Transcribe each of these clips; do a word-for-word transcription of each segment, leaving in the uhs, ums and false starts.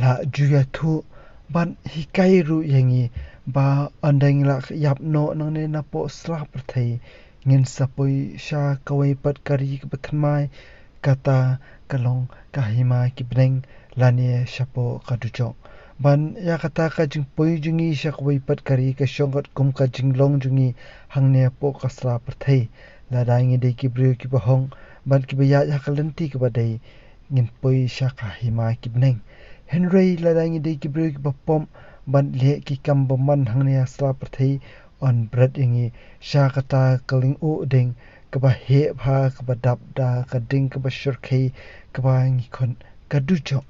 la ju ïathuh bad hikai ruh ïa ngi ba ynda ngi la ïap noh nangne napoh sla pyrthei, ngin sa poi sha kawei pat ka ri kaba thymmai, kata ka long ka hima ki bneng lane shapoh ka dujok. Bad ïa kata ka jingpoi jong ngi sha kawei pat ka ri ka shong katkum ka jinglong jong ngi hangne hapoh ka sla pyrthei. Lada ngi dei ki briew kiba hong bad kiba ïaid ha ka lynti kaba dei, ngin poi sha ka hima ki bneng. Hynrei lada ngi dei ki briew kiba pop bad leh ki kam bymman hangne ha sla pyrthei, yn bret ïa ngi sha kata ka lyngngoh ding kaba heh bha, kaba dap da ka ding kaba shyrkhei kaba ngi khot ka dujok.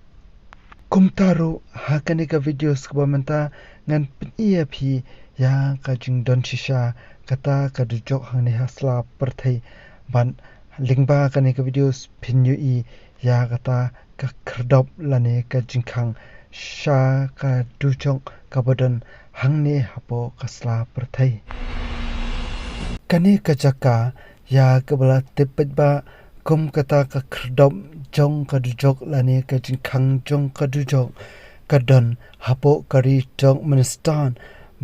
Kumta ruh ha kane ka video kaba mynta ngan pyni ïa phi ïa ka jingdon shisha kata ka dujok hangne ha sla pyrthei. Bad lyngba kane ka video phin ïohi ïa kata ka khyrdop lane ka jingkhang sha ka dujok kaba don hangne hapoh ka sla pyrthei. Kane ka jaka ïa kaba la tip paidbah kum kata ka khyrdop jong ka dujok lane ka jingkhang jong ka dujok ka don hapoh ka ri Turkmenistan.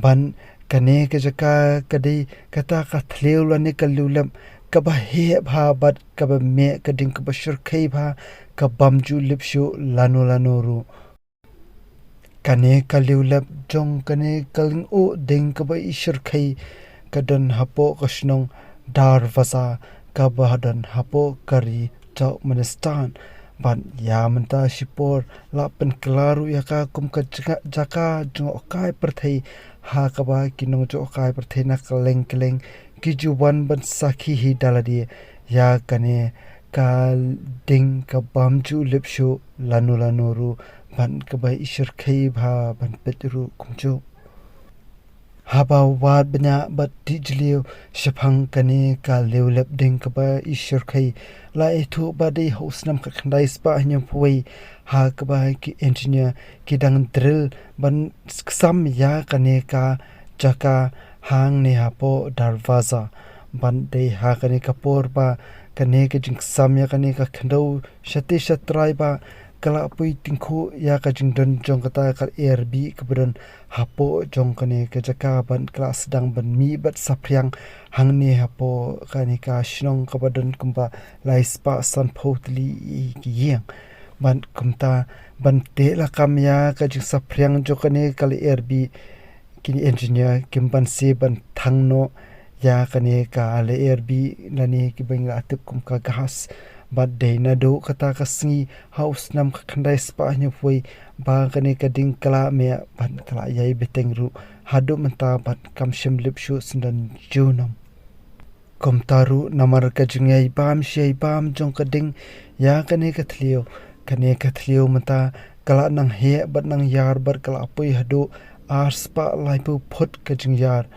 Bad kane ka jaka ka dei kata ka thliew lane ka liulep kaba heh bha bad kaba meh ka ding kaba shyrkhei bha, ka bym ju lip shuh lano lano ruh. Kane ka liulep jong kane ka lyngngoh ding kaba i shyrkhei ka don hapoh ka shnong Darvaza kaba don hapoh ka ri Turkmenistan. Bad ïa mynta shipor la pynkylla ruh ïa ka kum ka jaka, jaka jngohkai pyrthei ha kaba ki nongjngohkai pyrthei na kylleng kylleng ki ju wan ban sakhi hi da lade ïa kane ka ding ka bym ju lip shuh lano lano ruh bad kaba i shyrkhei bha ban peit ruh kumjuh. Haba wad bniah bad tih jylliew shaphang kane ka liulep ding kaba i shyrkhei, la ïathuh ba dei ha u snem khatkhyndai spah hynñiewphew wei ha kaba ki engineer ki dang drill ban ksam ïa kane ka jaka hangne hapoh Darvaza. Bad dei ha kane ka por ba kane ka jingksam ïa kane ka khyndew shatei shatrai ba ka la poi tyngkhuh ïa ka jingdon jong kata ka lyer bih kaba don hapoh jong kane ka jaka bad ka la sdang ban mih bad saphriang hangne hapoh kane ka shnong kaba don kumba lai spah sanphew tylli ki ïing. Bad kumta ban teh lakam ïa ka jingsaphriang jong kane ka lyer bih, ki engineer kim banse ban thang noh ïa kane ka lyer bih lane kiba ngi la tip kum ka gas. Bad dei naduh kata ka sngi ha u snem khatkhyndai spah hynñiewphew wei ba kane ka ding ka la meh bad ka la ïai bteng ruh haduh mynta bad kam shym lip shuh syndon junom. Kumta ruh namar ka jingïaibam shi ïaibam jong ka ding ïa kane ka thliew, kane ka thliew mynta ka la nang heh bad nang ïar bad ka la poi haduh ar spah laiphew phut ka jingïar.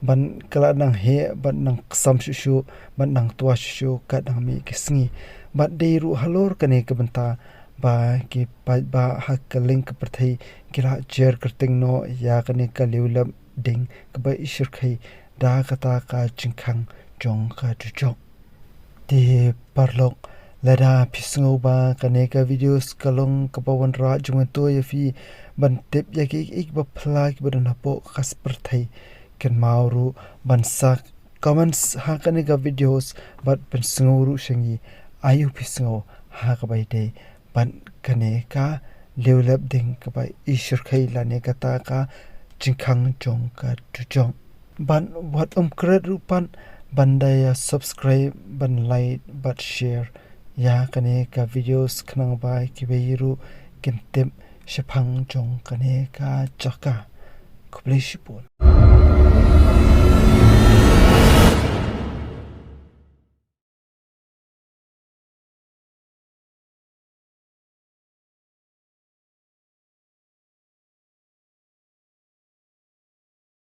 Bad ka la nang heh bad nang ksam shuh shuh bad nang twa shuh shuh kat nang mih ki sngi. Bad dei ruh halor kane ka bynta ba ki paidbah ha kylleng ka pyrthei ki la jer kyrteng noh ïa kane ka liulep ding kaba i shyrkhei da kata ka jingkhang jong ka dujok. Te paralok, lada phi sngew ba kane ka video ka long kaba wanrah jingmyntoi ïa phi ban tip ïa kiei kiei kiba phylla kiba don hapoh ka pyrthei, kynmaw ruh ban sa comments ha kane ka video bad pynsngew ruh sha ngi aïu phi sngew ha kaba ïadei bad kane ka liulep ding kaba i shyrkhei lane kata ka jingkhang jong ka dujok. Bad wat ym klet ruh pat ban da ïa subscribe, ban like bad share ïa kane ka video khnang ba kiwei ruh kin tip shaphang jong kane ka jaka. Khublei shibun.